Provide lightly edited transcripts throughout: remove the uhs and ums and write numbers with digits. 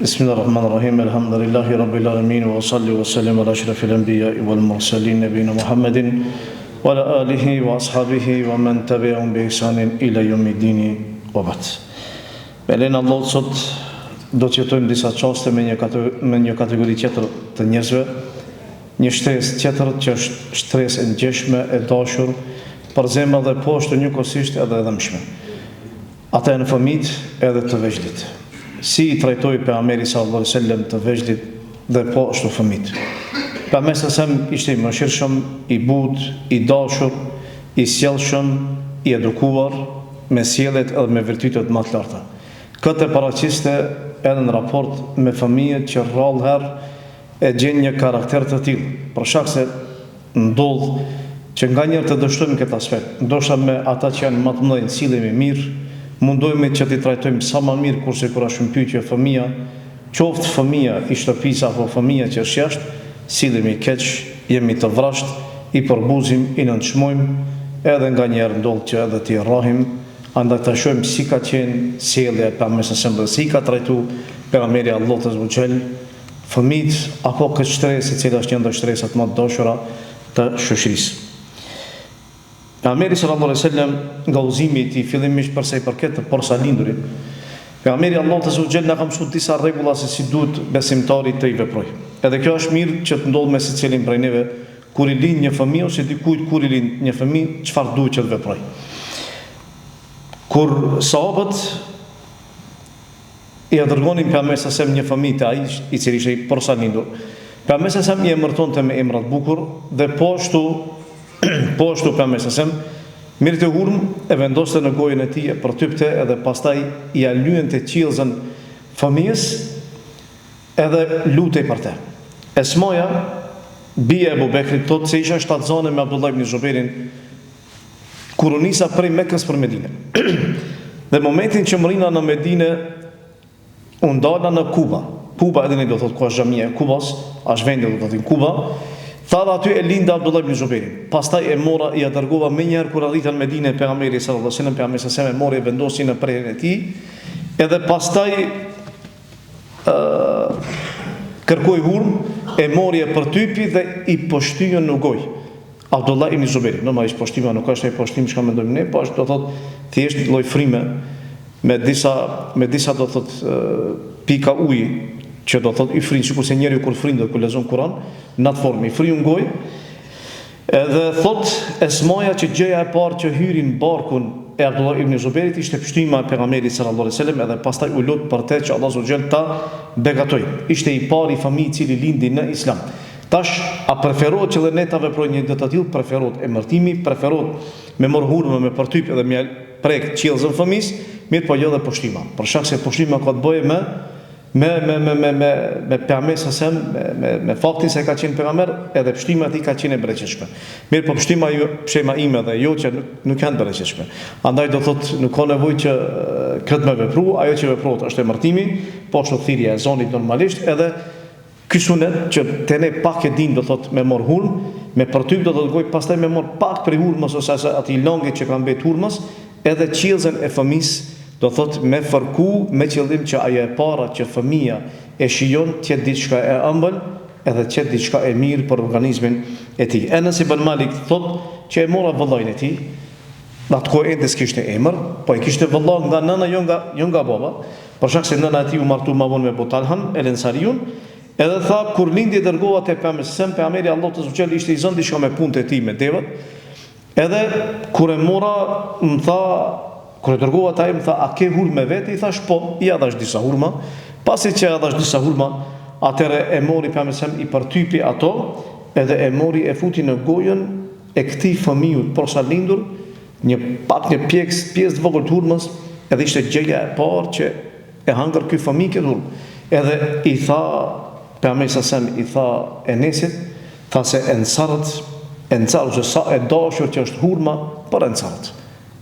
Bismillahirrahmanirrahim. Elhamdulillahi rabbil alamin wa salli wa sallim ala ashrafil anbiya wal mursalin nabina Muhammedin wa ala alihi wa ashabihi wa man tabi'ahum bi ihsanin ila yawmiddin wa ba'd. Me lejen e Allahut sot do të jetojmë disa çaste me një me një kategori tjetër të njerëzve, një shtresë tjetër që është shtresë e ndjeshme, e dashur për zemra dhe po ashtu njëkohësisht edhe e dhembshme. Ata janë fëmijët edhe të vegjlit. Si i trajtoi Pejgamberi sallallahu alejhi ve sellem të vegjlit dhe po ashtu fëmijët? Pejgamberi sallallahu alejhi ve sellem ishte i mëshirshëm, i butë, i dashur, i sjellshëm, i edukuar, me sjelljet edhe me virtytet më të larta. Këtë e paraqiste edhe në raport me fëmijët që rrallë herë e gjen një karakter të tillë, për shkak se Ndodh që nganjëherë të dështojmë në këtë aspekt, ndoshta me ata që janë më të mëdhenj sillemi mirë, mundohemi që t'i trajtojmë sa më mirë kurse kur është në pyetje fëmija, qoftë fëmija i shtëpisë apo fëmija që është jashtë, sillemi keq, jemi të vrazhdë, i përbuzim, i nënçmojmë, edhe nganjëherë ndodh që edhe t'i rrahim, andaj ta shohim si ka qenë sjellja e Pejgamberit sallallahu alejhi ve sellem dhe si i ka trajtu Pejgamberi i Allahut azze ve xhel fëmijët apo këtë shtresë e cila është një ndër shtresat më të dashura të shoqërisë. Pejgamberi sallallahu alejhi ve sellem nga udhëzimi i tij fillimisht për sa i përket të porsalindurit, Pejgamberi i Allahut azze ve xhel na ka mësuar disa rregulla se si duhet besimtari të i veprojë. Edhe kjo është mirë që të ndodhë me secilin prej neve kur i lind një fëmijë ose dikujt kur i lind një fëmijë, çfarë duhet që të veprojë. Kur sahabët Ia dërgonin Pejgamberit sallallahu alejhi ve sellem një fëmijë te ai, i cili ishte i porsalindur. Pejgamberi sallallahu alejhi ve sellem i emërtonte me emra të bukur dhe po ashtu po ashtu Pejgamberi sallallahu alejhi ve sellem merrte hurmë e vendoste në gojën e tij e përtypte edhe pastaj ia lyente qiellzën fëmijës edhe lutej për te. Esmaja, bija e Ebu Bekrit, thotë se isha shtatzane me Abdullah ibn Zubejrin Kur u nisa prej Mekës për Medine. Dhe momentin që mrrina në Medine, u ndala në Kuba. Kuba edhe ne do thotë ku është xhamia e Kubas, është vendi do thotë Kuba. Tha dhe aty e linda Abdullah ibn Zubejrin. Pastaj e mora, ia dërgova menjëherë kur arrita në Medine pejgamberi sallallahu alajhi wasallam, pejgamberi sallallahu alajhi wasallam e mori e vendosi në prehrin e tij. Edhe pastaj ë kërkoi hurmë, e mori e përtypi dhe i pështyu në gojë. Abdullah ibn Zubejri, normalisht pështyma nuk është ajo pështymë çka mendojmë ne, po është do thotë thjesht një lloj fryme me disa me disa do thotë pika uji që do thotë i fryn sikurse njeriu kur fryn dhe kur lexon Kur'an, në atë formë i fryu në gojë. Edhe thot Esmaja që gjëja e parë që hyri në barkun e Abdullah ibn Zubejrit ishte pështyma e pejgamberit sallallahu alejhi wasallam edhe pastaj u lut për të që Allahu azze ve xhel ta begatoj. Ishte i pari fëmijë i cili lindi në Islam. Tash, a preferohet që dhe ne ta veprojmë një gjë të tillë? Preferohet emërtimi, preferohet me marr hurmë me përtyp edhe me ia prek qiellzën fëmijës, mirëpo jo dhe pështyma. Për shkak se pështyma ka të bëjë me me me me me me me pejgamberin sallallahu alejhi ve sellem, me me me faktin se ka qenë pejgamber, edhe pështyma e tij ka qenë e bereqetshme. Mirëpo pështyma jo, pështyma ime dhe jotja nuk nuk janë të bereqetshme. Andaj do thotë nuk ka nevojë që këtë me vepru, ajo që veprohet është emërtimi, po ashtu thirrja e zonit normalisht edhe Ky sunet që te ne pak e dimë do thotë me marr hurmë, me përtyp do thotë gojë pastaj me marr pak prej hurmës ose asaj atij lëngit që ka mbet hurmës edhe qiellzën e fëmisë do thotë me fërku me qëllim që ajo e para që fëmija e shijon të jetë diçka e ëmbël edhe të jetë diçka e mirë për organizmin e tij. Enes ibn Malik thotë që e mora vëllain e tij, në atë kohë ende s'kishte emër, po e kishte vëlla nga nëna jo nga jo nga baba, Për shkak se nëna e tij u martu ma vonë me Ebu Talhan, El Ensariun, edhe tha, kur lindi e dërgova te Pejgamberi sallallahu alejhi ve sellem, Pejgamberi i Allahut azze ve xhel ishte i zënë diçka me punët e tij me devet, edhe kur e mora, më tha, kur e dërgova te ai, më tha, a ke hurmë me vete? I thash, po, ia dhash disa hurma, pasi që ia dhash disa hurma, atëherë e mori Pejgamberi sallallahu alejhi ve sellem i përtypi ato, edhe e mori e futi në gojën e këtij fëmiu të porsalindur, Një pak një pjesë pjesë të vogël të hurmës, edhe ishte gjëja e parë që e hangër ky fëmijë këtë hurmë. Edhe i tha pejgamberi sallallahu alejhi ve sellem i tha Enesit, tha se ensarët, ensarët ose sa e dashur që është hurma për ensarët.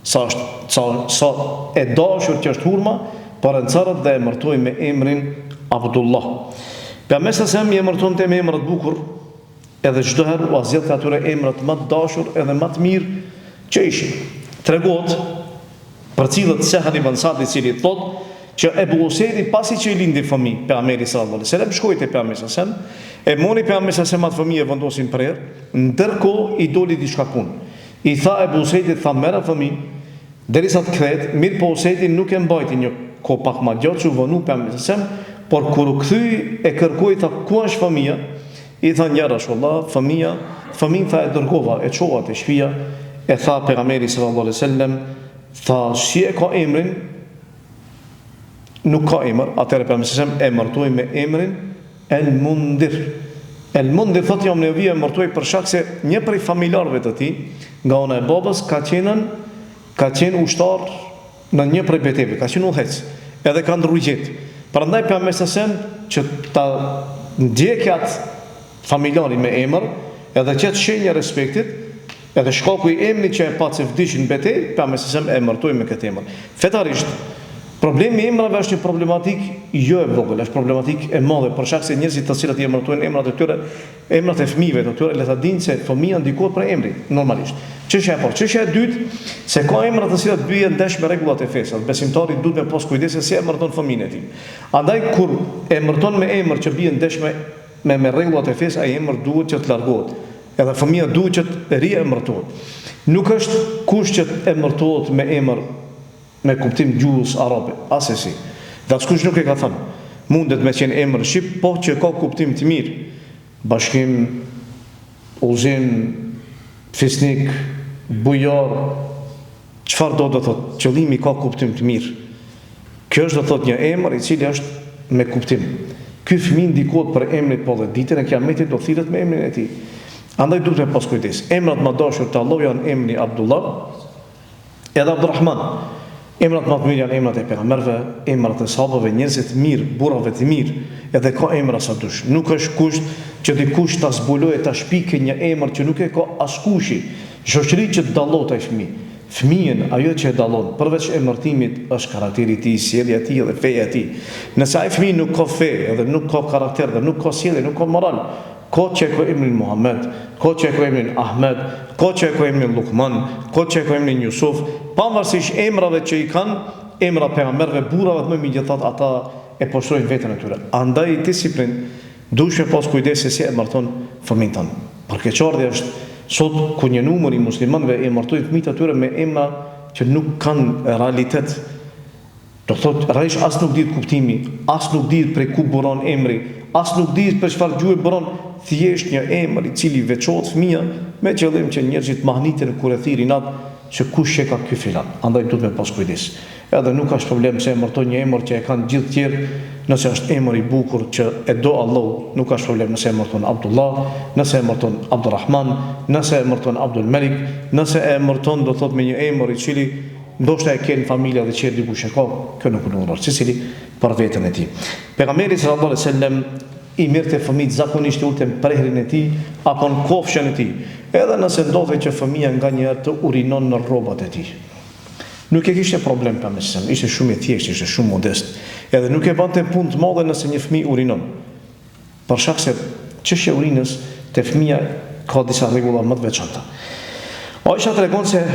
Sa është sa sa e dashur që është hurma për ensarët dhe e emërtoi me emrin Abdullah. Pejgamberi sallallahu alejhi ve sellem i emërtonte me emra të bukur, Edhe çdo herë ua zgjidhte atyre emrat më të dashur edhe më të mirë që ishin. Tregohet, përcillet Sehl ibn Sa'd i cili thotë. që Ebu Usejdi pasi që i lindi fëmijë Pejgamberit sallallahu alejhi wasallam, shkoi te Pejgamberi sallallahu alejhi wasallam, e mori Pejgamberi sallallahu alejhi wasallam atë fëmijë e vendosi në prehër, ndërkohë i doli diçka punë. I tha Ebu Usejdit, tha merre fëmijën, derisa të kthehet, mirëpo Usejdi nuk e mbajti një kohë pak ma gjatë që u vonu Pejgamberi sallallahu alejhi wasallam, por kur u kthy e kërkoi tha ku është fëmija? I thanë ja Rasulullah, fëmija, fëmijën tha e dërgova, e çova te shpia, e tha Pejgamberi sallallahu alejhi wasallam, tha si e ka emrin? Nuk ka emër, atëherë Pejgamberi sallallahu alejhi wasallam e emërtoi me emrin El Mundhir. El Mundhir thotë Imam Neveviu e emërtoi për shkak se një prej familjarëve të tij, nga ana e babës, ka qenë ka qenë ushtar në një prej betejave, ka qenë udhëheqës, edhe ka ndrru jetë. Prandaj Pejgamberi sallallahu alejhi wasallam që ta ndjekë atë familjarin me emër, edhe të jetë shenjë e respektit, edhe shkaku i emrit që e pat se vdiq në betejë, Pejgamberi sallallahu alejhi wasallam e emërtoi me këtë emër. Fetarisht, problemi i emrave është një problematikë jo e vogël, është problematikë e madhe, për shkak se njerëzit të cilët i emërtojnë emrat e tyre Emrat e fëmijëve të tyre le ta dinë se fëmija ndikohet prej emrit, normalisht. Çështja e parë. Çështja e dytë, se ka emra të cilët bien ndesh me rregullat e fesë, dhe besimtari duhet me pas kujdes se si e emërton fëmijën e tij. Andaj kur emërton me emër që bie ndesh me me me rregullat e fesë, ai emër duhet që të largohet. Edhe fëmija duhet që të riemërtohet. Nuk është kusht që të emërtohet me emër me kuptim gjuhës arabe, asesi. Dhe askush nuk e ka thënë. Mundet me qenë emër shqip, po që ka kuptim të mirë. Bashkim, udhëzim, fisnik, bujar, çfarëdo do thotë, qëllimi ka kuptim të mirë. Kjo është do thotë një emër i cili është me kuptim. Ky fëmijë ndikohet prej emrit po dhe ditën e Kiametit do thirret me emrin e tij. Andaj duhet me pas kujdes. Emrat ma dashur te Allahu janë emri Abdullah, Edhe Abdurrahman. Emrat ma të mirë janë emrat e pejgamberëve, emrat e sahabëve, njerëzve të mirë, burrave të mirë, edhe ka emra sa dush. Nuk është kusht që dikush ta zbulojë, ta shpikë një emër që nuk e ka askushi në shoqëri që të dallohet ai fëmijë. Fëmijën, ajo që e dallon, përveç emërtimit, është karakteri i tij, sjellja e tij dhe feja e tij. Nëse ai fëmijë nuk ka fe, edhe nuk ka karakter dhe nuk ka sjellje, nuk ka moral, Kot që e ka emrin Muhamed, kot që e ka emrin Ahmed, kot që e ka emrin Llukman, kot që e ka emrin Jusuf, pavarësisht emrave që i kanë, emra pejgamberëve, burrave të mëdhenj megjithatë ata e poshtërojnë veten e tyre. Andaj ti si prind duhesh me pas kujdes se si e emërton fëmijën tënd. Për keqardhje është sot ku një numër i muslimanëve i emërtojnë fëmijët e tyre me emra që nuk kanë realitet Do thotë, realisht as nuk dihet kuptimi, as nuk dihet prej ku buron emri, as nuk dihet prej çfarë gjuhe buron, thjesht një emër i cili veçohet fëmija me qëllim që njerëzit mahniten kur e thirrin atë që kush qe ka ky filan. Andaj duhet me pas kujdes. Edhe nuk është problem se emërton një emër që e kanë gjithë tjerë, nëse është emër i bukur që e do Allahu, nuk është problem nëse emërton Abdullah, nëse emërton Abdurrahman, nëse emërton Abdul Melik, nëse e emërton do thotë me një emër i cili Ndoshta e ke në familje dhe që dikush e ka, kjo nuk urdhërohet, secili për veten e tij. Pejgamberi sallallahu alejhi ve sellem i merrte fëmijët zakonisht i ulte në prehrin e tij apo në kofshën e tij, edhe nëse ndodhte që fëmija nganjëherë të urinon në rrobat e tij. Nuk e kishte problem pejgamberi sallallahu alejhi ve sellem, ishte shumë i thjeshtë, ishte shumë modest, edhe nuk e bante punë të madhe nëse një fëmijë urinon. Për shkak se çështja e urinës te fëmija ka disa rregulla më të veçanta. Aisha tregon se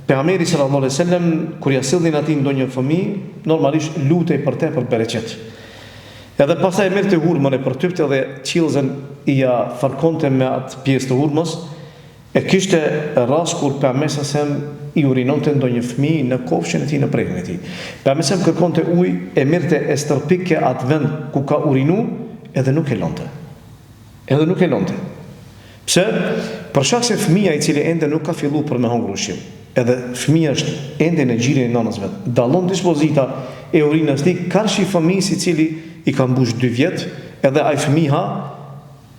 Pejgamberi sallallahu alejhi ve sellem kur ia sillnin atij ndonjë fëmijë, normalisht lutej për te për bereqet. Edhe pastaj e merrte hurmën e përtypte dhe qiellzën ia fërkonte me atë pjesë të hurmës, E kishte rast kur Pejgamberi sallallahu alejhi ve sellem i urinonte ndonjë fëmijë në kofshën e tij në prehrin e tij. Pejgamberi sallallahu alejhi ve sellem kërkonte ujë, e merrte e stërpike atë vend ku ka urinu edhe nuk e lonte. Edhe nuk e lonte. Pse? Për shkak se fëmija i cili ende nuk ka fillu për me hongër ushqim, edhe fëmija është ende në gjirin e nënës vet, dallon dispozita e urinës tij karshi fëmijës i cili i ka mbush dy vjet, edhe ai fëmijë ha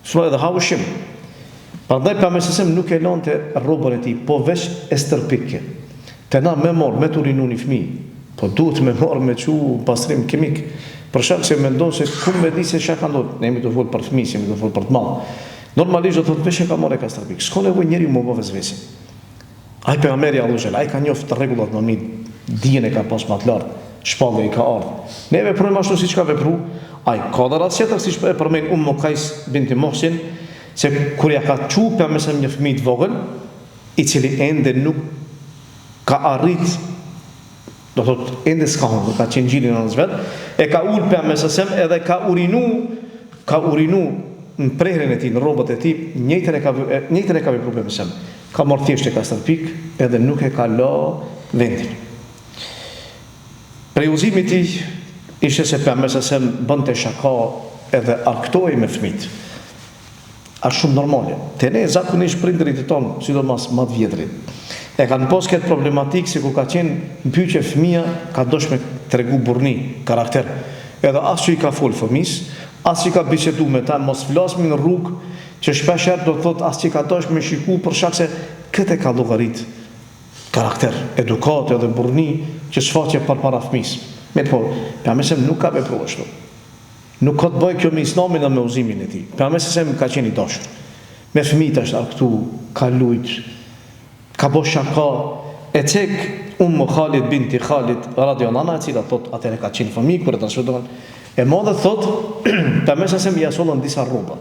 Filloi edhe ha ushqim. Prandaj Pejgamberi sallallahu alejhi ve sellem nuk e lante rrobën e tij, po veç e stërpike. Te na me marr me t'urinu një fëmijë, po duhet me marr me çu pastrim kimik, për shkak se mendon se ku me di se çka ka ndodhur. Ne jemi tu fol për fëmijë, s'jemi tu fol për të madh. Normalisht do thotë veç e ka marrë e ka stërpik. S'ka nevojë njeriu me bë vesvese. Ai pejgamberi i Allahut xhel, ai ka njoft rregullat më mirë, dijen e ka pas më të lartë, shpallja i ka ardhur. Ne veprojmë ashtu siç ka vepru ai. Ka dhe rast tjetër siç e përmend Ummu Kajs binti Muhsin, se kur ja ka çu pejgamberi sallallahu alejhi ve sellem një fëmijë të vogël, i cili ende nuk ka arrit. Do thotë, ende s'ka hongër, ka qenë n'gjirin e nënës vet, e ka ul pejgamberi alejhi selam edhe ka urinu, ka urinu në prehrin e tij, në rrobat e tij, njëjtën e ka njëjtën e ka vepru pejgamberi alejhi selam. Ka marrë thjesht e ka stërpik edhe nuk e ka la vendin. Prej udhëzimit të tij ishte se pejgamberi alejhi selam bënte shaka edhe argëtohej me fëmijët. Asht shumë normale. Te ne zakonisht prindërit tonë, sidomos ma të vjetrit, e kanë pas këtë problematikë se kur ka qenë në pyqe fëmija ka dasht me tregu burrni, karakter. Edhe as që i ka fol fëmis, as që ka bisedu me ta, mos flasmi në rrugë, që shpesh herë do të thotë as që ka dasht me shiku për shkak se këtë e ka llogarit karakter, edukatë edhe burrni që shfaqe përpara fëmisë. Mirëpo, pejgamberi alejhi selam nuk ka vepru ashtu. Nuk ka të bëjë kjo me Islamin dhe me udhëzimin e tij. Pejgamberi alejhi selam ka qenë i dashur. Me fëmijët është argëtu, ka lujt, ka bo shaka, e cek Ummu Khalid binti Khalid radiallahu anha e cila thot atëherë ka qenë fëmijë kur e transmeton. E madhe thot pejgamberit alejhi selam ia sollën disa rroba.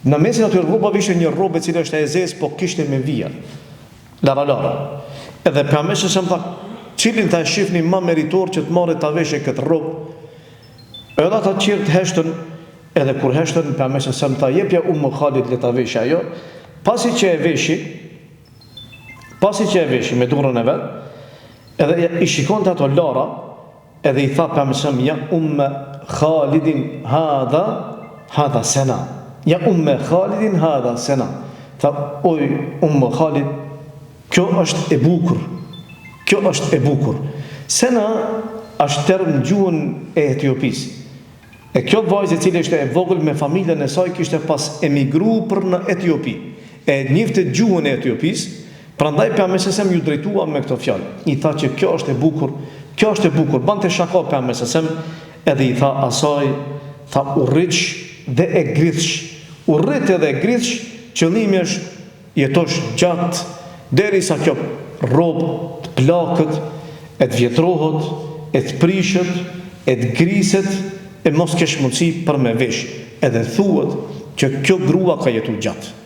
Në mesin e atyre rrobave ishte një rrobë e cila është e zezë, po kishte me vija. Lara lara. Edhe pejgamberi alejhi selam tha, cilin tha e shifni ma meritor që të marrë ta veshë këtë rrobë? Edhe ata të tjerët heshtën, edhe kur heshtën, pejgamberi alejhi selam tha, jepja Ummu Khalid le ta veshë ajo, pasi që e veshi, pasi që e veshi me dorën e vet, edhe i shikonte ato lara, edhe i tha pejgamberi alejhi selam, ja Umme Khalidin hadha, hadha sena, ja Umme Khalidin hadha sena, tha, oj Ummu Khalid, Kjo është e bukur. Kjo është e bukur. Sena është term në gjuhën e Etiopisë. E kjo vajzë e cila ishte e vogël me familjen e saj kishte pas emigru për në Etiopi. E njihte gjuhën e Etiopisë, prandaj pejgamberi alejhi selam iu drejtua me këto fjalë. I tha që kjo është e bukur, kjo është e bukur. Bante shaka pejgamberi alejhi selam edhe i tha asaj, tha u rritsh dhe e grithsh. U rrit edhe e grithsh, qëllimi është Jetosh gjatë derisa kjo rrobë të plaket e të vjetrohet e të prishet e të griset e mos kesh mundësi për me vesh edhe thuhet që kjo grua ka jetu gjatë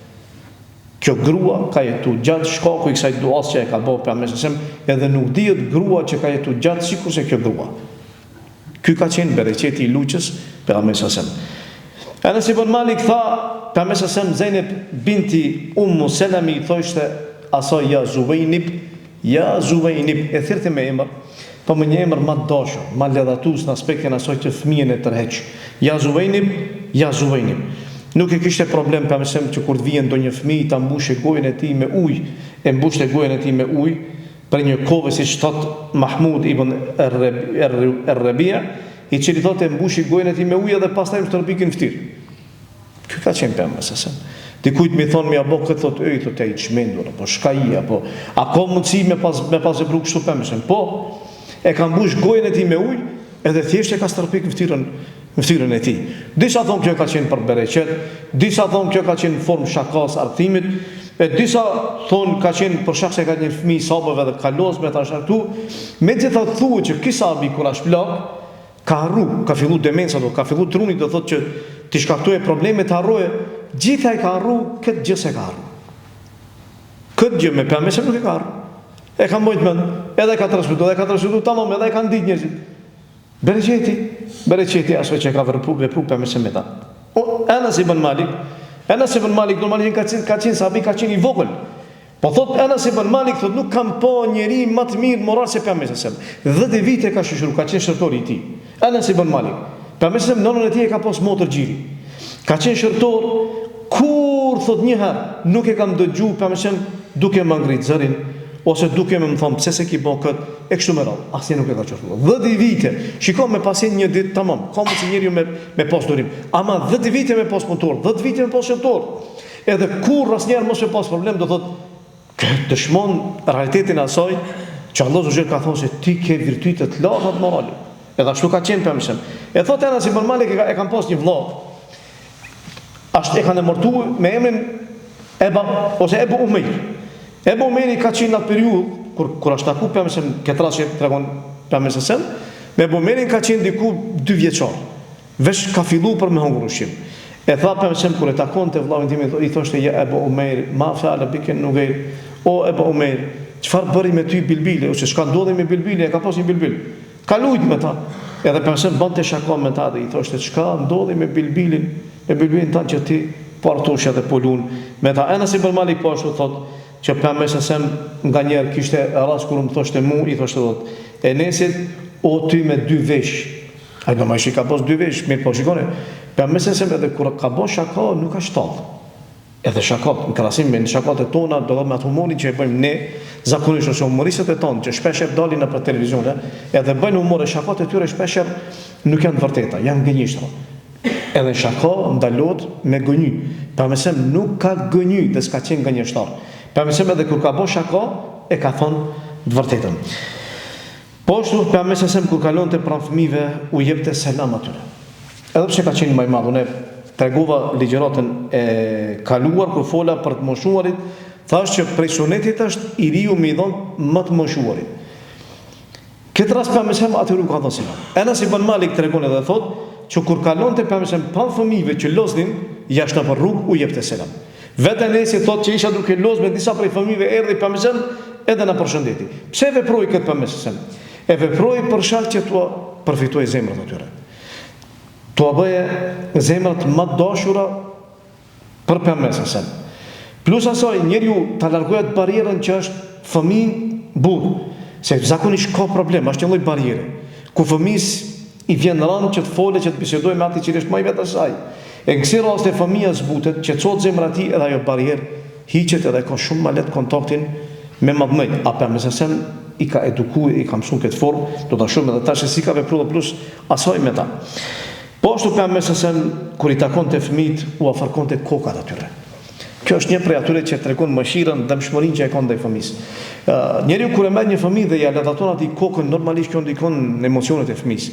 kjo grua ka jetu gjatë shkaku i kësaj duas që e ka bo pejgamberi alejhi selam edhe nuk dihet grua që ka jetu gjatë sikurse kjo grua Ky ka qenë bereqeti i lutjes pejgamberit sallallahu alejhi wasallam. Enes ibn Malik tha, pejgamberi sallallahu alejhi wasallam Zeynep binti Ummu Seleme i thoshte asaj ja Zuvejnib, ja Zuvejnib, e thirrte me emër, po me një emër ma të dashur, ma ledhatus në aspektin asaj që fëmijën e tërheq. Ja Zuvejnib, ja Zuvejnib. Nuk e kishte problem pejgamberi sallallahu alejhi wasallam që kur të vije ndonjë fëmijë ta mbushë gojën e tij me ujë, e mbushte gojën e tij me ujë, Prej një kove siç thotë Mahmud ibn Er-Rebia, i cili thotë e mbushi gojën e tij me ujë dhe pastaj më stërpiki në fytyrë. Ky ka qenë pejgamberi alejhi selam. Dikujt me i thonë me ia bo këtë thotë ej thotë je i çmendur apo shka je apo a ka mundësi me pas me pas vepru kështu pejgamberi alejhi selam. Po e ka mbush gojën e tij me ujë edhe thjesht e ka stërpik në fytyrën në fytyrën e tij. Disa thonë kjo ka qenë për bereqet, disa thonë kjo ka qenë në formë shakas argëtimit, e disa thonë ka qenë për shkak se ka qenë fëmijë i sahabëve dhe ka loz me ta argëtu. Megjithatë thuhet që ky sahabi kur është plak, ka harru, ka fillu demenca, do ka fillu truni do thotë që t'i shkaktojë probleme të harrojë, gjitha e ka harru, këtë gjë s'e ka harru. Këtë gjë me pejgamberin nuk e ka harru. E ka mbajt mend, edhe e ka transmetu, edhe e ka transmetu tamam, edhe e kanë ditë njerëzit. Bereqeti, bereqeti asaj që ka vepru, vepru pejgamberi me ta. O, Enes ibn Malik, Enes ibn Malik normalisht ka qenë, ka qenë sahabi, ka qenë i vogël. Po thot Enes ibn Malik, thot nuk kam pa njeri më të mirë moral se pejgamberi alejhi selam. 10 vite ka shoqëru, ka qenë shërbëtori i tij. Enes ibn Malik. Pejgamberi alejhi selam nënën e tij e ka pas motër gjiri. Ka qenë shërbëtor kur thot një herë nuk e kam dëgju pejgamberin alejhi selam duke më ngrit zërin ose duke më thonë pse s'e ki bo kët e kështu me radhë, asnjë nuk e ka qortu. 10 vite, shiko me pas qenë një ditë tamam, ka mundësi njeriu me me pas durim. Ama 10 vite me pas punëtor, 10 vite me pas shërbëtor. Edhe kurrë asnjëherë mos me pas problem, do thotë kjo dëshmon realitetin e asaj që Allahu azze ka thonë se ti ke virtyte të larta të moralit. Edhe ashtu ka qenë pejgamberi alejhi selam. E thotë Enes ibn Malik e, ka, e kam pas një vëlla. Ashtu e kanë emërtu me emrin Eba ose Ebu Umejr. Ebu Umejri ka qenë në atë periudhë kur kur është taku pejgamberi alejhi selam këtë rast që tregon pejgamberi alejhi selam, me Ebu Umejrin ka qenë diku dy vjeçar. Veç ka fillu për me hongër ushqim. E tha pejgamberi alejhi selam kur e takonte vëllain tim i thoshte ja Ebu Umejr, ma feale bike Nugejr. O Ebu Umejr, Çfarë bëri me ty bilbili ose çka ndodhi me bilbilin, e ka pas një bilbil. Ka lujt me ta. Edhe Pejgamberi a.s. bënte shaka me ta dhe i thoshte çka ndodhi me bilbilin, me bilbilin tand që ti po artosh edhe po lun me ta. Enes ibn Malik po ashtu thotë që Pejgamberi a.s. nganjëherë kishte rast kur më thoshte mu, i thoshte thotë Enesit o ty me dy vesh. Ai normalisht i ka pas dy vesh, mirëpo shikoni, Pejgamberi a.s. edhe kur ka bo shaka nuk asht tall. Edhe shakat, në krahasim me shakatë tona, do thotë me atë humorin që e bëjmë ne, zakonisht ose humoristët e tanë që shpeshherë dalin nëpër televizione, edhe bëjnë humor e shakatë e tyre shpeshherë nuk janë të vërteta, janë gënjeshtra. Edhe shaka ndalohet me gënjy. Pejgamberi a.s. nuk ka gënjy dhe s'ka qenë gënjeshtar. Pejgamberi a.s. edhe kur ka bo shaka e ka thonë të vërtetën. Po ashtu, Pejgamberi a.s. kur kalonte pranë fëmijëve, u jepte selam atyre. Edhe pse ka qenë më i madh, unë tregova ligjëratën e kaluar kur fola për të moshuarit, thashë që prej sunetit është i riu me i dhon më të moshuarit. Këtë rast Pejgamberi a.s. atyre u ka dhënë selam. Enes ibn Malik tregon edhe thotë që kur kalonte Pejgamberi a.s. pranë fëmijëve që loznin jashtë nëpër rrugë u jepte selam. Vetë Enesi thotë që isha duke loz me disa prej fëmijëve erdhi Pejgamberi a.s. edhe na përshëndeti. Pse e veproi këtë Pejgamberi a.s.? E veproi për shkak që t'ua përfitojë zemrat atyre. T'ua bëjë zemrat më të dashura për Pejgamberin a.s. Plus asaj njeriu ta largojë atë barrierën që është fëmijë burrë, se zakonisht ka problem, është një lloj barriere, ku fëmijës i vjen rëndë që të folë, që të bisedojë me atë i cili është më i vjetër se ai. E në kësi raste fëmija zbutet, qetësohet zemra e tij edhe ajo barrierë hiqet edhe ka shumë ma lehtë kontaktin me ma të mëdhenj. A Pejgamberi a.s. i ka eduku, i ka mësu në këtë formë, do ta shohim edhe tash se si ka vepru dhe plus asaj me ta. Po ashtu Pejgamberi a.s. kur i takonte fëmijët, ua fërkonte kokat atyre. Kjo është një prej atyre që tregon mëshirën, dhembshmërinë që e ka ndaj fëmijës. Njeriu kur e merr një fëmijë dhe ia ledhaton atij kokën, normalisht kjo ndikon në emocionet e fëmijës.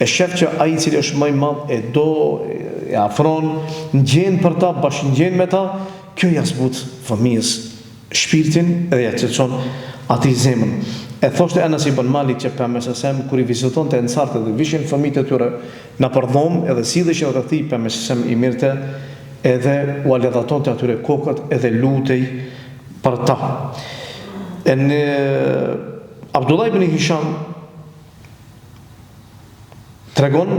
E shef që ai i cili është më i madh e do, e afron, ndjen për ta, bashkëndjen me ta, kjo ia zbut fëmijës shpirtin dhe ia qetëson atij zemrën. E thoshte Enes ibn Malik që Pejgamberi a.s. kur i vizitonte ensarët dhe vishin fëmijët e tyre nëpër dhomë edhe silleshin rreth tij Pejgamberi a.s. i merrte edhe ua ledhatonte atyre kokët edhe lutej për ta. E në Abdullah ibn Hisham tregon,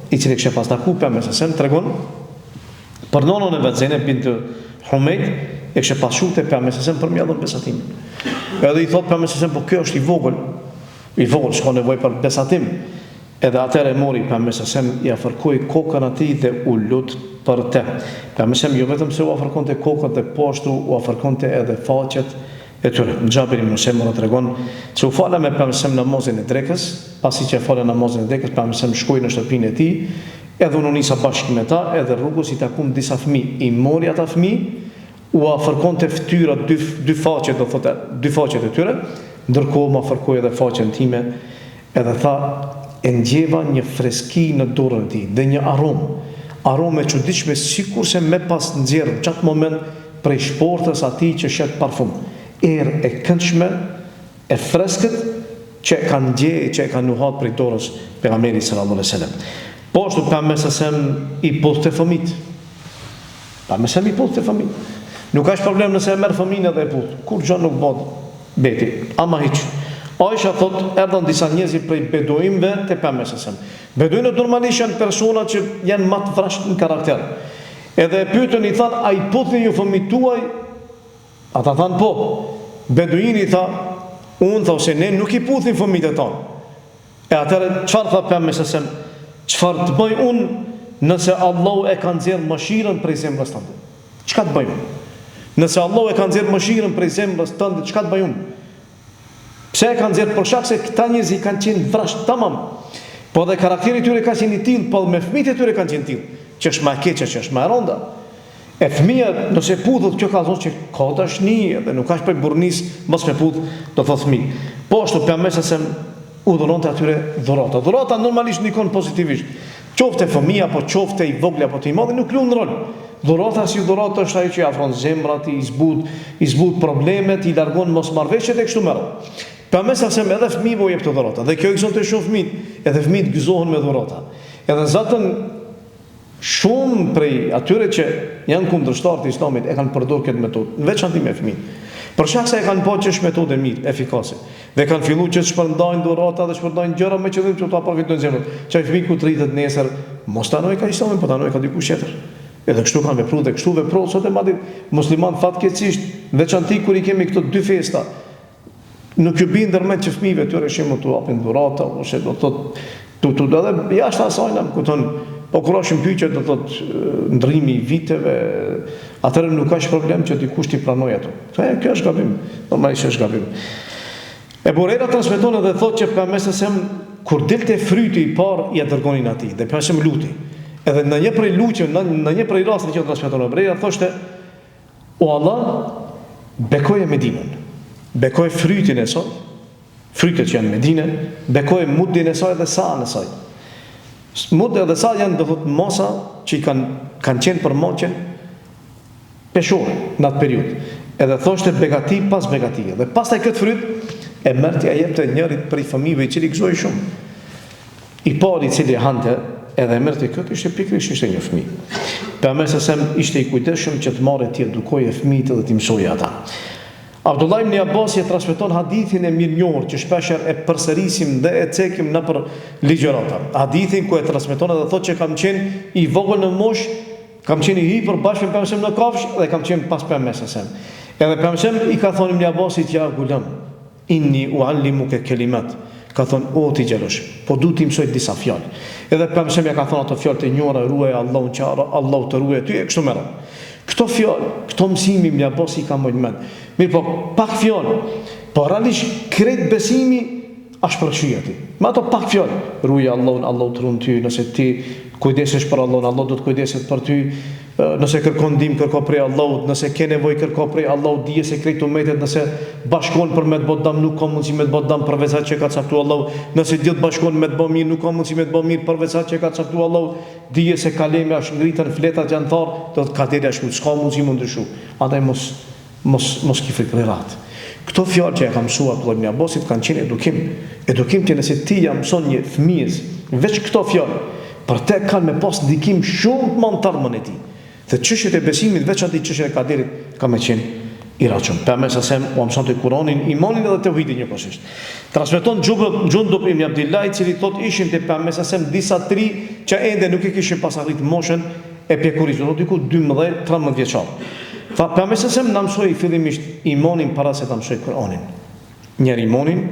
i cili kishte pas taku Pejgamberin a.s., tregon për nonën e vet Zejneb bint Humejt, e kishte pas çu te Pejgamberi a.s. për me ia dhënë besatimin. Edhe i thot Pejgamberi a.s., po kjo është i vogël, i vogël, s'ka nevojë për besatim. Edhe atëherë e mori Pejgamberi a.s., ia fërkoi kokën atij dhe u lut për te. Pejgamberi a.s. jo vetëm se ua fërkonte kokën dhe po ashtu ua fërkonte edhe faqet e tyre. Xhabir ibn Semura tregon se u fala me Pejgamberin a.s. namazin e drekës, pasi që e fala namazin e drekës, Pejgamberi a.s. shkoi në shtëpinë e tij, edhe unë u nisa bashkë me ta, edhe rrugës i takum disa fëmijë, i mori ata fëmijë, ua fërkonte fytyrat dy dy faqet, do thotë dy faqet e tyre, ndërkohë ma fërkoi edhe faqen time, edhe tha, e ndjeva një freski në dorën e tij dhe një aromë, aromë e çuditshme sikurse me pas nxjerrë në qat moment prej shportës atij që shet parfum, erë e këndshme, e freskët që e ka ndje që e ka nuhat prej dorës Pejgamberit sallallahu alejhi ve selem. Po ashtu Pejgamberi a.s. i puthte fëmijët. Pejgamberi a.s. i puthte fëmijët. Nuk është problem nëse e merr fëmijën edhe e puth. Kurgjo nuk bëhet beti. Ama hiç. Aisha thot, erdhën disa njerëz prej beduinëve te Pejgamberi a.s. Beduinët normalisht janë persona që janë më të vrazhdë në karakter. Edhe e pyetën i thanë, a i puthni ju fëmijët tuaj? Ata thanë po. Beduini tha, unë tha ose ne nuk i puthim fëmijët e tanë. E atëherë çfarë tha Pejgamberi a.s.? Çfarë të bëj unë nëse Allahu e ka nxjerrë mëshirën prej zemrës tënde? Çka të bëj unë? Nëse Allahu e ka nxjerrë mëshirën prej zemrës tënde, çka të bëj unë? Pse e ka nxjerrë? Për shkak se këta njerëz kanë qenë vrazhdë tamam. Po dhe karakteri i tyre ka qenë i tillë, po dhe me fëmijët e tyre kanë qenë të tillë, që është më e keqja, që është më e rënda. E fëmija nëse puthet, kjo kallzon që ka dashni edhe nuk është prej burrnisë mos me puth, do thotë fëmijë. Po ashtu Pejgamberi a.s. u dhuronte atyre dhurata. Dhurata normalisht ndikon pozitivisht. Qoftë te fëmija apo qoftë te i vogli apo te i madhi nuk luan rol. Dhurata si dhuratë është ajo që i afron zemrat, i zbut, i zbut problemet, i largon mosmarrëveshjet e kështu me radhë. Pejgamberi a.s. edhe fëmijëve u jepte dhurata dhe kjo i gëzonte shumë fëmijët, edhe fëmijët gëzohen me dhurata. Edhe zaten shumë prej atyre që janë kundërshtarë të Islamit e kanë përdorur këtë metodë, në veçanti me fëmijët. Për shkak se e kanë pa që është metodë e mirë, efikase, dhe kanë fillu që të shpërndajnë dhurata dhe shpërndajnë gjëra me qëllim që ta përfitojnë zemrën, që ai fëmijë kur të rritet nesër, mos ta anojë ka Islamin, po ta anojë ka dikush tjetër. Edhe kështu kanë vepru dhe kështu veprohet sot e ma ditë. Muslimanët fatkeqësisht, në veçanti kur i kemi këto dy festa, nuk ju bie ndërmend që fëmijëve tyre shembull t'u japin dhurata ose do të thotë tu tu edhe jashtë asaj na kupton po kur është në pyetje do të thotë ndrrimi i viteve atëherë nuk është problem që dikush t'i pranojë ato. Kjo kjo është gabim, normalisht është gabim. Ebu Hurejra transmeton edhe thotë që pejgamberi alejhi selam kur dilte fryti i parë ia dërgonin atij dhe pejgamberi alejhi selam lutej. Edhe në një prej lutjeve, në, në një prej rasteve që transmeton Ebu Hurejra thoshte O Allah, bekoje Medinën, bekoje frytin e saj, frytet që janë në Medinë, bekoje muddin e saj dhe sa'an e saj. Mud edhe sa janë do thotë masa që i kanë kanë qenë për matjen peshore në atë periudhë. Edhe thoshte begati pas begatie. Dhe pastaj këtë fryt e merrte ia jepte njërit prej fëmijëve i cili gëzohej shumë. I pari i cili hante edhe e merrte këtë ishte pikërisht ishte një fëmijë. Pejgamberi alejhi selam ishte i kujdesshëm që të marrë t'i edukojë fëmijët dhe t'i mësojë ata. Abdullah ibn Abbasi e transmeton hadithin e mirënjohur që shpeshherë e përsërisim dhe e cekim nëpër ligjërata. Hadithin ku e transmeton edhe thotë që kam qenë i vogël në moshë, kam qenë i hipur bashkë me pejgamberin alejhi selam në kafshë dhe kam qenë pas pejgamberit alejhi selam. Edhe pejgamberi alejhi selam i ka thonë Ibn Abbasit ja gulam, Inni uallimuke kelimat, ka thënë, o ti djalosh, po du t'i mësoj disa fjalë. Edhe pejgamberi alejhi selam ja ka thënë ato fjalë të njohura, ruaje Allahun që Allahu të ruajë ty e kështu me radhë. Këto fjalë, këto mësime Ibn Abbasi i ka mbajt mend. Mirëpo, pak fjalë, po realisht krejt besimi është përfshi aty. Me ato pak fjalë, ruaje Allahun, Allahu të ruan ty, nëse ti kujdesesh për Allahun, Allahu do të kujdeset për ty, Nëse kërkon ndihmë, kërko prej Allahut, nëse ke nevojë, kërko prej Allahut, dije se krejt umetet nëse bashkohen për me të bo dam, nuk ka mundësi me të bo dam përveç atë që ka caktu Allahu, nëse gjithë bashkohen me të bo mirë, nuk ka mundësi me të bo mirë përveç atë që ka caktu Allahu, dije se kalemi është ngritën, fletat janë tharë, do të thotë kaderi është shkruar, s'ka mundësi m'u ndryshu. Andaj mos Mos mos ki frikë, rri rahat. Këto fjalë që ja ka mësuar Abdullah ibn Abbasit kanë qenë edukim. Edukim që nëse ti ja mëson një fëmijës veç këto fjalë, për te kanë me pas ndikim shumë të madh në të ardhmen e tij. Dhe çështjet e besimit, veçanti çështjet e kaderit, ka me qenë i rehatshëm. Pejgamberi alejhi selam ua mësonte Kuranin, imanin edhe teuhidin njëkohësisht. Transmeton Xhundub ibn Abdillah, i cili thotë ishin te pejgamberi alejhi selam disa të ri që ende nuk e kishin pas arrit moshën e pjekurisë, do të thotë diku 12, 13 vjeçar. Tha pejgamberi alejhi selam na mësoi fillimisht imanin para se ta mësojë Kur'anin. Njëherë imanin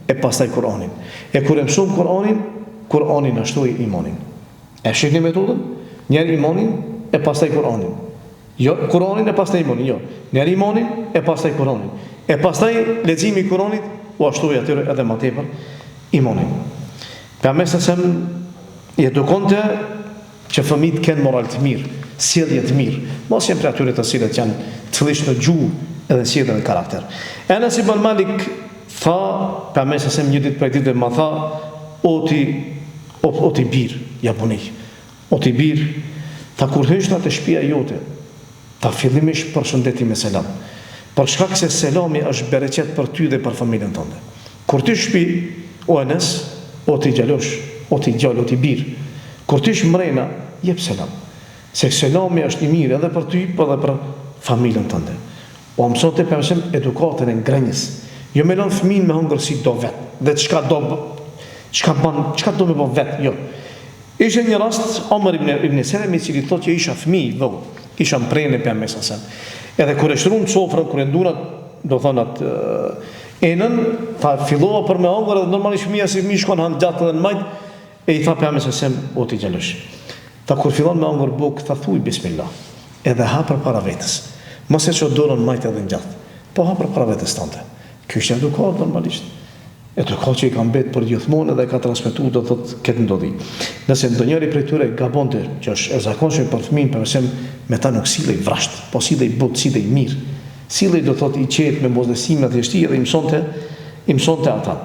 e pastaj Kur'anin. E kur e mësuam Kur'anin, Kur'ani na shtoi imanin. E shihni metodën? Njëherë imanin e pastaj Kur'anin. Jo Kur'anin e pastaj imanin, jo. Njëherë imanin e pastaj Kur'anin. E pastaj leximi i Kur'anit ua shtoi atyre edhe më tepër imanin. Pejgamberi alejhi selam i edukonte Që fëmijët të kenë moral të mirë, sjellje të mirë, mos jenë prej atyre të cilët janë të fëlliqtë në gjuhë edhe në sjellje dhe në karakter. Enes ibn Malik tha, Pejgamberi alejhi selam një ditë prej ditëve më tha, o ti, o, o ti bir, ja bunej, o ti bir, tha kur hysh në te shtëpia jote, tha fillimisht përshëndeti me selam, për shkak se selami është bereqet për ty dhe për familjen tënde. Kur t'hysh n'shpi, o Enes, o ti djalosh, o ti djalë, o ti bir, kur t'hysh mrena, jep selam. Se selami është i mirë edhe për ty, po edhe për familjen tënde. Ua mësonte pejgamberi alejhi selam edukatën e ngrënies. Jo me lënë fëmijën me hëngër si do vet, dhe çka do, çka ban, çka do me bo vet, jo. Ishte një rast Omer ibn ibn Seleme i cili thotë që isha fëmijë i vogël, isha në prehrin e pejgamberit alejhi selam. Edhe kur e shtruan sofrën, kur e nduan atë, do thonë atë enën, tha fillova për me hëngër edhe normalisht fëmija si fëmijë shkon han n'djathtë edhe në majt, e i tha pejgamberi alejhi selam, o ti djalosh. Tha kur fillon me hëngër bukë, tha thuj bismillah. Edhe ha përpara vetes. Mos e ço dorën majt edhe në djathtë. Po ha përpara vetes tënde. Kjo ishte edukatë normalisht. Edukatë që i ka mbet përgjithmonë edhe e ka transmetu do thotë këtë ndodhi. Nëse ndonjëri prej tyre gabonte, që është e zakonshme për fëmijën, pejgamberi alejhi selam me ta nuk sillej vrazhd, po sillej butë, sillej mirë. Sillej do thotë i qetë me buzëqeshje me thjeshtësi edhe i mësonte i mësonte ata.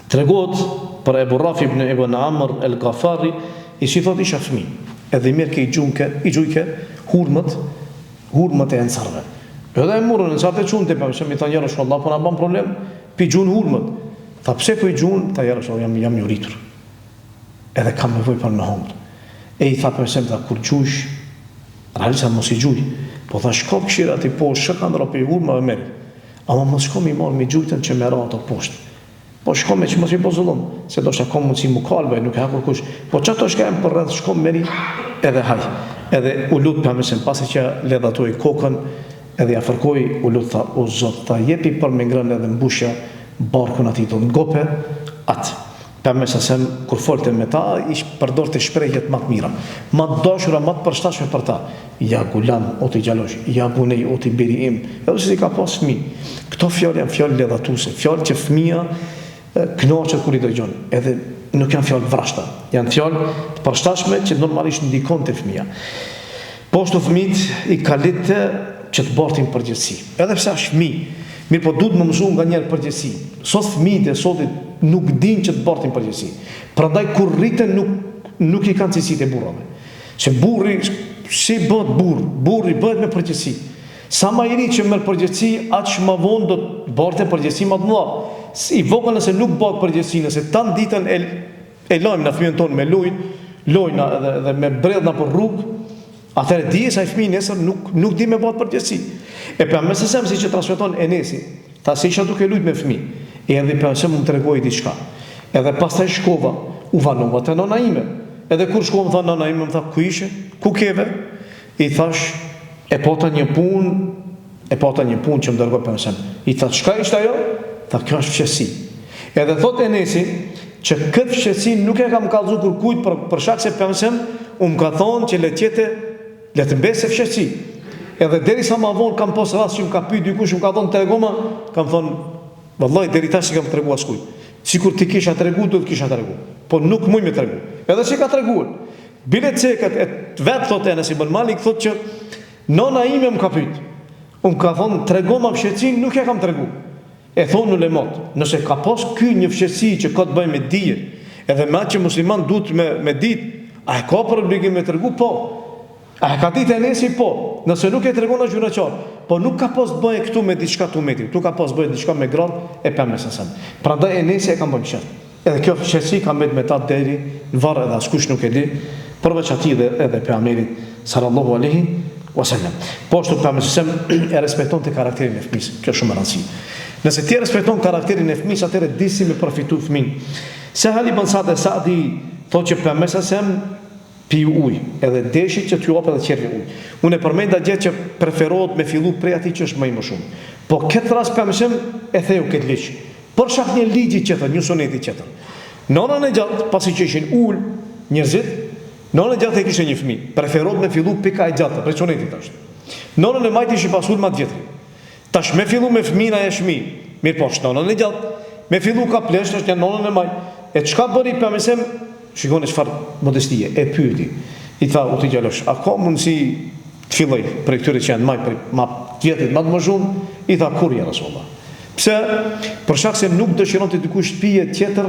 Tregohet për Ebu Rafi ibn Ibn Amr el Ghafari, i cili thotë isha fëmijë, edhe i merrke i gjunke, i gjujke hurmët hurmët e ensarëve. Edhe e morën ensarët e çunë te pejgamberi alejhi selam, i thanë ja Resulallah, po na ban problem, p'i gjun hurmët. Tha pse po i gjun? Tha ja Resulallah, jam jam i uritur. Edhe kam nevojë për me hongër. E i tha pejgamberi alejhi selam, tha kur gjujsh, realisht mos i gjuj. Po tha shko kqyr aty poshtë, çka kanë ra prej hurmave merri. Ama mos shko mi marrë mi gjujtën që me ra ato poshtë. Po shko me që mos i bo zullum, se ndoshta ka mundësi mu kalbë, nuk e ha kurkush. Po qato shka janë përreth, shko merri edhe haj. Edhe u lut pejgamberi a.s. pasi që ledhatoi kokën, edhe ja fërkoi, u lut tha, o Zot, tha jepi për me ngrënë edhe mbushja barkun atij, do ngope atë. Pejgamberi a.s. kur folte me ta, i përdorte shprehjet ma të mira, ma të dashura, ma të përshtatshme për ta. Ja gulam, o ti djalosh, ja bunej, o ti biri im, edhe pse s'i ka pas fëmijë. Këto fjalë janë fjalë ledhatuese, fjalë që fëmija kënaqet kur i dëgjon, edhe nuk janë fjalë të vrazhda, janë fjalë të përshtatshme që normalisht ndikon te fëmija. Po ashtu fëmijët i kalitte që të bartin përgjegjësi. Edhe pse është fëmijë, mirëpo duhet me mësu nganjëherë përgjegjësi. Sot fëmijët e sotit nuk dinë që të bartin përgjegjësi. Prandaj kur rriten nuk nuk i kanë cilësitë e burrave. Se burri si bëhet burrë, burri bëhet me përgjegjësi. Sa ma i ri që merr përgjegjësi, aq ma vonë do të barte përgjegjësi ma të mëdha. I vogël nëse nuk bart përgjegjësi, nëse tan ditën e e lajmë na fëmijën tonë me lujt, lojna edhe edhe me bredh nëpër rrugë, atëherë dije se ai fëmijë nesër nuk nuk di me bart përgjegjësi. E pejgamberi a.s. siç e transmeton Enesi, tha se isha duke lujt me fëmijë, erdhi pejgamberi a.s. më tregoi diçka. Edhe pastaj shkova, u vanova te nona ime. Edhe kur shkova më tha nona ime, më tha ku ishe? Ku keve? I thash, e pata një punë, e pata një punë që më dërgoi pejgamberi a.s. I tha, çka ishte ajo? Tha, kjo është fshehtësi. Edhe thot Enesi, që këtë fshehtësi nuk e kam kallzu kurkujt për, për shkak se pejgamberi a.s. u më ka thonë që le të jetë, le të mbesë fshehtësi. Edhe derisa ma vonë kam pas rast që më ka pyet dikush, më ka thonë tregoma, kam thonë, vallahi deri tash s'i kam tregu askujt. Sikur t'i kisha tregu, do të kisha tregu. Po nuk muj me tregu. Edhe s'i ka treguar. Bile ceket e vetë thotë Enes ibn Malik thotë që nona ime më ka pyet. Më ka thonë tregoma fshehtësinë, nuk ja kam tregu. E thonë ulemat, nëse ka pas ky një fshehtësi që ka të bëjë me dije, edhe me atë që musliman duhet me me ditë, a e ka për obligim me tregu? Po. A e ka ditë Enesi? Po. Nëse nuk e tregon është gjynahqar. Po nuk ka pas të bëjë këtu me diçka të umetit, këtu ka pas të bëjë diçka me gratë e pejgamberit alejhi selam. Prandaj Enesi e ka mbajt fshehtë. Edhe kjo fshehtësi ka mbet me ta deri në varr edhe askush nuk e di, përveç atij dhe edhe pejgamberit sallallahu alejhi wa sallam. Po ashtu pejgamberi alejhi selam e respektonte karakterin e fëmijës, kjo është shumë e rëndësishme. Nëse ti e respekton karakterin e fëmijës, atëherë di si me përfitu fëmijën. Sehal ibn Sa'd es-Sa'di thotë që pejgamberi alejhi selam piu ujë, edhe deshi që t'ju japë edhe tjerëve ujë. Unë e përmenda dje që preferohet me fillu prej atij që është më i moshum. Po këtë rast pejgamberi alejhi selam e theu këtë ligj. Për shkak një ligji tjetër, një suneti tjetër. Në anën e djathtë, pasi që ishin ul njerëzit, në anën e djathtë e kishte një fëmijë. Preferohet me fillu prej ka e djathta, prej sunetit është. Në anën e majtë ishin pas ul ma të vjetrit. Tash me fillu me fëmijën ai është fëmijë. Mirëpo është në anën e djathtë. Me fillu ka pleqtë është në anën e majtë. E çka bëri pejgamberi alejhi selam? Shikoni çfarë modestie, e pyeti. I tha, o ti djalosh, a ka mundësi të filloj prej këtyre që janë majtë, prej ma të vjetrit, ma të moshum? I tha, kurrë ja Resulullah. Pse? Për shkak se nuk dëshironte dikush të pije tjetër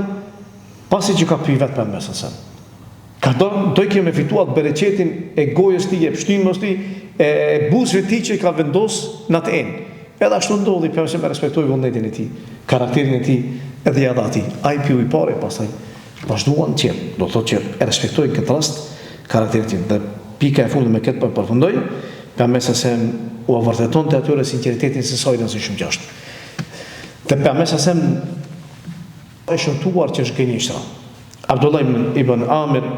pasi që ka pi vetë pejgamberi alejhi selam. Ka do, dojke me fitu atë bereqetin e gojës tij, e pështymës tij, e, e buzëve tij që i ka vendos në atë enë. Edhe ashtu ndodhi, pejgamberi alejhi selam e respektoi vullnetin e tij, karakterin e tij, edhe ia dha atij. Ai piu i pari, pastaj vazhduan tjerë. Do të thotë që e respektoi në këtë rast karakterin e tij. Dhe pika e fundit me këtë po e përfundoj, pejgamberi alejhi selam ua vërtetonte atyre sinqeritetin se sa i rëndësishëm që është. Dhe pejgamberi alejhi selam e shëmtuar që është gënjeshtra. Abdullah ibn Amir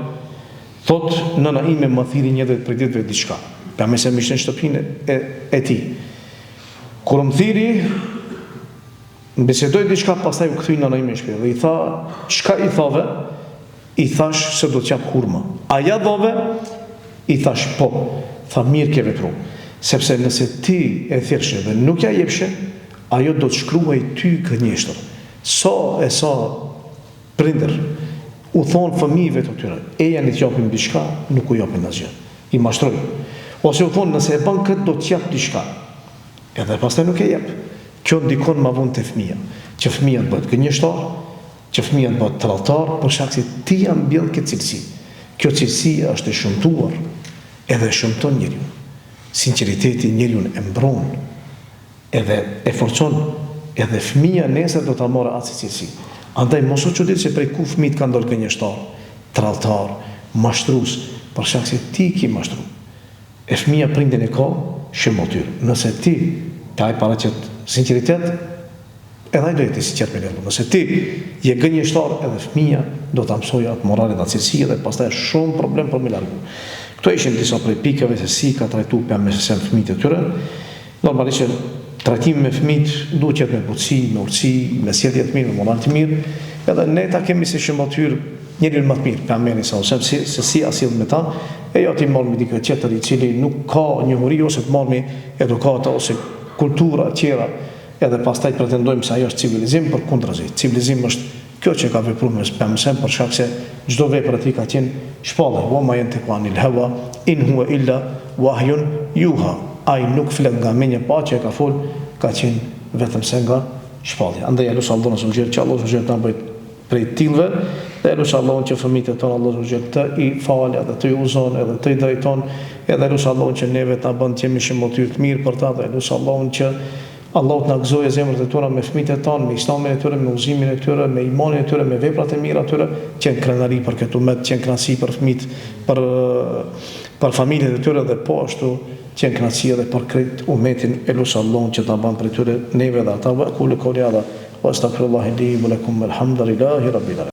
thot nëna ime më thirri një ditë prej ditëve diçka. Pejgamberi alejhi selam ishte në shtëpinë e, e tij. Kur më thirri, më bisedoi diçka, pastaj u kthy nëna ime në shtëpi dhe i tha, çka i thave? I thash se do të jap hurma. A ja dhove? I thash po. Tha mirë ke vepru. Sepse nëse ti e thirrshe dhe nuk ja jepshe, ajo do të shkruhej ty gënjeshtër. Sa e sa prindër u thonë fëmijëve të tyre, ejani t'japim diçka, nuk u japin asgjë. I mashtrojnë. Ose u thonë nëse e bën këtë do të jap diçka. Edhe pastaj nuk e jep. Kjo ndikon ma vonë te fëmija, që fëmija të bëhet gënjeshtar, që fëmija të bëhet tradhtar për shkak se ti ja mbjell këtë cilësi. Kjo cilësi është e shëmtuar, edhe e shëmton njeriun. Sinqeriteti njeriun e mbron, edhe e forcon, edhe fëmija nesër do ta marrë atë si cilësi. Andaj mos u çudit se prej ku fëmijët kanë dalë gënjeshtarë, tradhtarë, mashtrus, për shkak se ti i ki mashtru. E fëmija prindin e ka shembulltyrë. Nëse ti te ai paraqet. Sinqeritet, edhe ai do jetë i sinqertë me ne. Nëse ti je gënjeshtar, edhe fëmija do ta mësojë atë moral dhe atë cilësi edhe pastaj është shumë problem për me largu. Këto ishin disa prej pikave se si ka trajtu pejgamberi alejhi selam fëmijët e tyre. Normalisht që trajtimi me fëmijët duhet të jetë me butësi, me urtësi, me sjellje të mirë, me moral të mirë, edhe ne ta kemi si shëmbëlltyrë njeriun më të mirë, pejgamberin sallallahu alejhi wasallam, se si a sillet me ta, e jo t'i marrmi dikë tjetër i cili nuk ka njohuri ose të marrmi edukata ose kultura tjera, edhe pastaj të pretendojmë se ajo është civilizim, përkundrazi, civilizim është Kjo që ka vepru me pejgamberi për shkak se çdo vepër e tij ka qenë shpallje, wa ma yantiku anil hawa in huwa illa wahyun yuha, ai nuk flet nga menja po atë që e ka fol ka qenë vetëm se nga shpallja. Andaj e lus Allahun azza wa xhel që Allahu azza wa xhel të na bëjë prej të tillëve dhe e lus Allahun që fëmijët e tonë Allahu azza wa xhel të i falë edhe të i udhëzon edhe të i drejton edhe e lus Allahun që neve të na bën të jemi shëmbëlltyrë të mirë për ta dhe e lus Allahun që Allahu të na gëzojë zemrat e tona me fëmijët e tanë, me Islamin e tyre, me udhëzimin e tyre, me imanin e tyre, me veprat e mira të tyre, të jenë krenari për këtë umet, të jenë kënaqësi për fëmijët, për për familjet e tyre dhe po ashtu të jenë kënaqësi edhe për krejt umetin e lus Allahun që të na bën prej tyre neve dhe ata wa aqulu qawli hadha wa astaghfirullaha li wa lakum walhamdulillahi rabbil alamin.